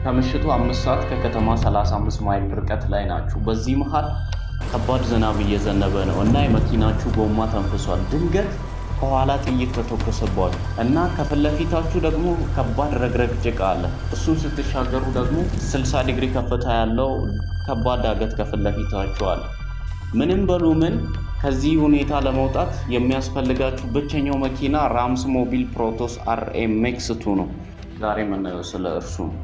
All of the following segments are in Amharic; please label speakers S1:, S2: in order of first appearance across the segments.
S1: ከምሽቱ 5 ሰዓት ከከተማ 35 ማይል ርቀት ላይ ናችሁ። በዚህ መሃል ከባድ ዝናብ እየዘነበ ነው እና የመኪናችሁ ጎማ ተንፍሷል። ድንገት ከኋላ ጥይት ተተኮሰባችሁ እና ከፊት ለፊታችሁ ደግሞ ከባድ ረግረግ ጭቃ አለ። እሱን ስትሻገሩ ደግሞ 60 ዲግሪ ከፍታ ያለው ከባድ ዳገት ከፊት ለፊታችሁ አለ። ምንም በሉ ምን ከዚህ ሁኔታ ለመውጣት የሚያስፈልጋችሁ ብቸኛው መኪና Rams Mobile Proteus RMX 2 ነው። ዛሬ የምናየው ስለ እርሱ ነው።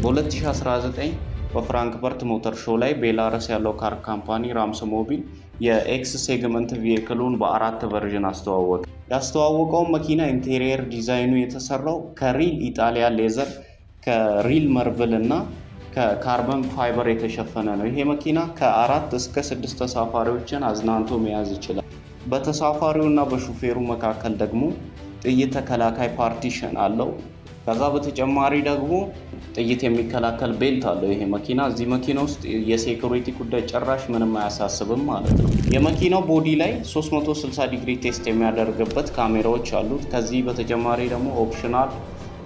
S1: በ2019 በፍራንክፈርት motor show ላይ ቤላረስ ያለው car company Rams Mobile የ X segment vehicle ኡን በአራት version አስተዋወቀ። ያስተዋወቀውን መኪና interior design ኡ የተሰራው ከ real Italian leather፣ ከ real marble እና ከ carbon fiber የተሸፈነ ነው። ይሄ መኪና ከአራት እስከ ስድስት ተሳፋሪዎችን አዝናንቶ መያዝ ይችላል። በተሳፋሪው እና በሹፌሩ መካከል ደግሞ ጥይት ተከላካይ partition አለው። ከዛ በተጨማሪ ደግሞ ጥይት የሚከላከል belt አለው ይሄ መኪና። እዚህ መኪና ውስጥ የ security ጉዳይ ጭራሽ ምንም አያሳስብም ማለት ነው። የመኪናው body ላይ 360 ዲግሪ test የሚያደርግበት ካሜራዎች አሉት። ከዚህ በተጨማሪ ደግሞ optional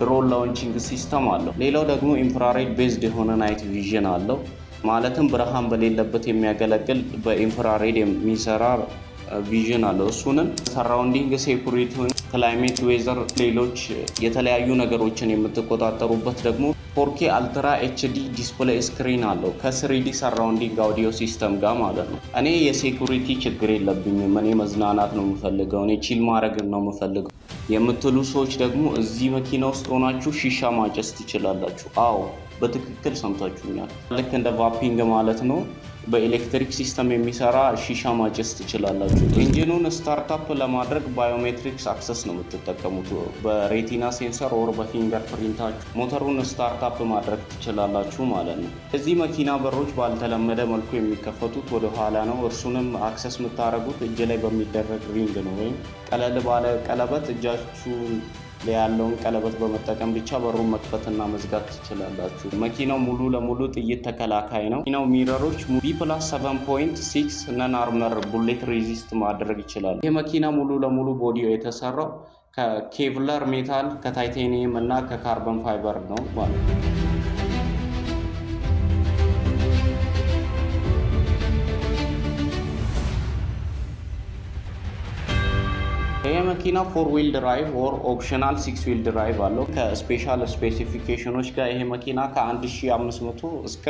S1: drone launching system አለው። ሌላው ደግሞ infrared based የሆነ night vision አለው። ማለትም ብርሃን በሌለበት የሚያገለግል በ infrared የሚሰራ vision አለው። እሱንም surrounding security፣ climate፣ weather፣ ሌሎች የተለያዩ ነገሮችን የምትቆጣጠሩበት ደግሞ 4K ultra HD display screen አለው ከ 3D surrounding audio system ጋር ማለት ነው። እኔ የ security ችግር የለብኝም፣ እኔ መዝናናት ነው የምፈልገው፣ እኔ chill ማድረግ ነው የምፈልገው የምትሉ ሰዎች ደግሞ እዚህ መኪና ውስጥ ሆናችሁ ሺሻ ማጨስ ትችላላችሁ። አዎ፣ በትክክል ሰምታችሁኛል። ልክ እንደ vaping ማለት ነው። በኤሌክትሪክ system የሚሰራ ሺሻ ማጨስ ትችላላችሁ። Engine ኡን startup ለማድረግ biometrics access ነው የምትጠቀሙት። በ retina sensor or በ fingerprint ኣችሁ ሞተሩን startup ማድረግ ትችላላችሁ ማለት ነው። እዚህ መኪና በሮች ባልተለመደ መልኩ የሚከፈቱት ወደ ኋላ ነው። እርሱንም access የምታደርጉት እጅ ላይ በሚደረግ ring ነው፣ ወይም ቀለል ባለ ቀለበት፣ እጃችሁ ያለውን ቀለበት በመጠቀም ብቻ በሩን መክፈትና መዝጋት ትችላላችሁ። መኪናው ሙሉ ለሙሉ ጥይት ተከላካይ ነው። መኪናው mirror ኦች B+ 7.6 non armor bullet resist ማድረግ ይችላሉ። ይህ መኪና ሙሉ ለሙሉ body ው የተሰራው ከ Kevlar metal፣ ከ titanium እና ከ carbon fiber ነው ማለት ነው። ይህ መኪና four wheel drive or optional six wheel drive አለው። ከ special specification ኦች ጋር ይሄ መኪና ከ1500 እስከ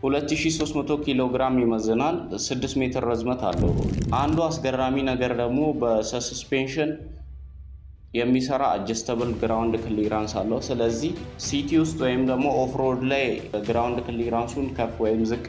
S1: 2300 ኪሎ ግራም ይመዝናል። 6 ሜትር ርዝመት አለው። አንዱ አስገራሚ ነገር ደግሞ በ suspension የሚሰራ adjustable ground clearance አለው። ስለዚህ city ውስጥ ወይም ደግሞ off-road ላይ ground clearance ኡን ከፍ ወይም ዝቅ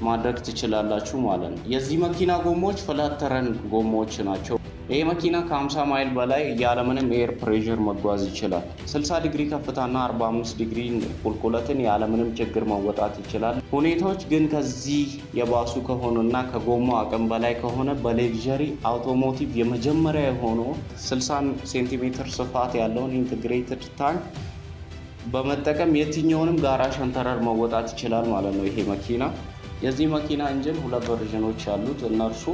S1: ማድረግ ትችላላችሁ ማለት ነው። የዚህ መኪና ጎማዎች flat terrain ጎማዎች ናቸው። ይህ መኪና ከ50 ማይል በላይ ያለምንም air pressure መጓዝ ይችላል። 60 ዲግሪ ከፍታና 45 ዲግሪ ቁልቁለትን ያለምንም ችግር መወጣት ይችላል። ሁኔታዎች ግን ከዚህ የባሱ ከሆኑና ከጎማው አቅም በላይ ከሆነ በ luxury automotive የመጀመሪያ የሆነው 60 ሴንቲሜትር ስፋት ያለውን integrated tank በመጠቀም የትኛውንም ጋራ ሸንተረር መወጣት ይችላል ማለት ነው ይሄ መኪና። የዚህ መኪና engine ሁለት version ኦች ያሉት፣ እነርሱ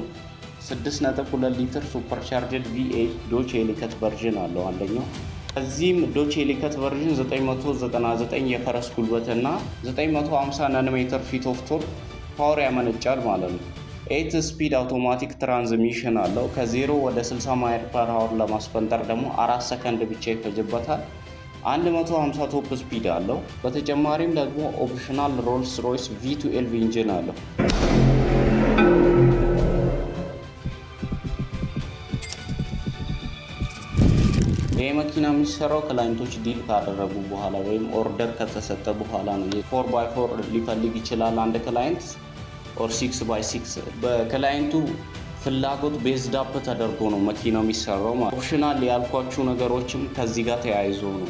S1: 6.2 ሊትር supercharged V8 Dodge Hellcat version አለው አንደኛው። ከዚህም Dodge Hellcat version 999 የፈረስ ጉልበት እና 950 newton meter feet of torque power ያመነጫል ማለት ነው። 8 speed automatic transmission አለው። ከ0 ወደ 60 mile per hour ለማስፈንጠር ደግሞ 4 ሰከንድ ብቻ ይፈጅበታል። 150 top speed አለው። በተጨማሪም ደግሞ optional Rolls Royce V12 engine አለው። ይህ መኪና የሚሰራው client ኦች deal ካደረጉ በኋላ ወይም order ከተሰጠ በኋላ ነው። 4x4 ሊፈልግ ይችላል አንድ client or 6x6። በ client ኡ ፍላጎት based up ተደርጎ ነው መኪናው የሚሰራው ማለት። Optional ያልኳችሁ ነገሮችም ከዚህ ጋር ተያይዞ ነው።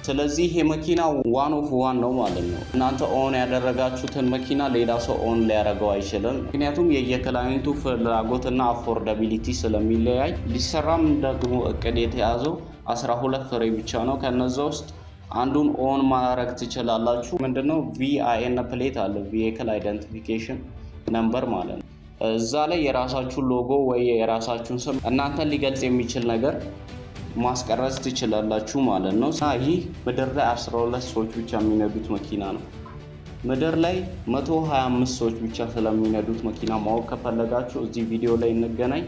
S1: ስለዚህ ይሄ መኪና one of one ነው ማለት ነው። እናንተ own ያደረጋችሁትን መኪና ሌላ ሰው own ሊያደርገው አይችልም። ምክንያቱም የየ client ኡ ፍላጎትና affordability ስለሚለያይ። ሊሰራም ደግሞ እቅድ የተያዘው 12 ፍሬ ብቻ ነው። ከነዛ ውስጥ አንዱን own ማድረግ ትችላላችሁ። ምንድነው VIN plate አለ፣ vehicle identification number ማለት ነው። እዛ ላይ የራሳችሁን ሎጎ ወይ የራሳችሁን ስም እናንተን ሊገልጽ የሚችል ነገር ማስቀረጽ ትችላላችሁ ማለት ነው። ይህ ምድር ላይ 12 ሰዎች ብቻ የሚነዱት መኪና ነው። ምድር ላይ 125 ሰዎች ብቻ ስለሚነዱት መኪና ማወቅ ከፈለጋችሁ እዚህ ቪዲዮ ላይ እንገናኝ።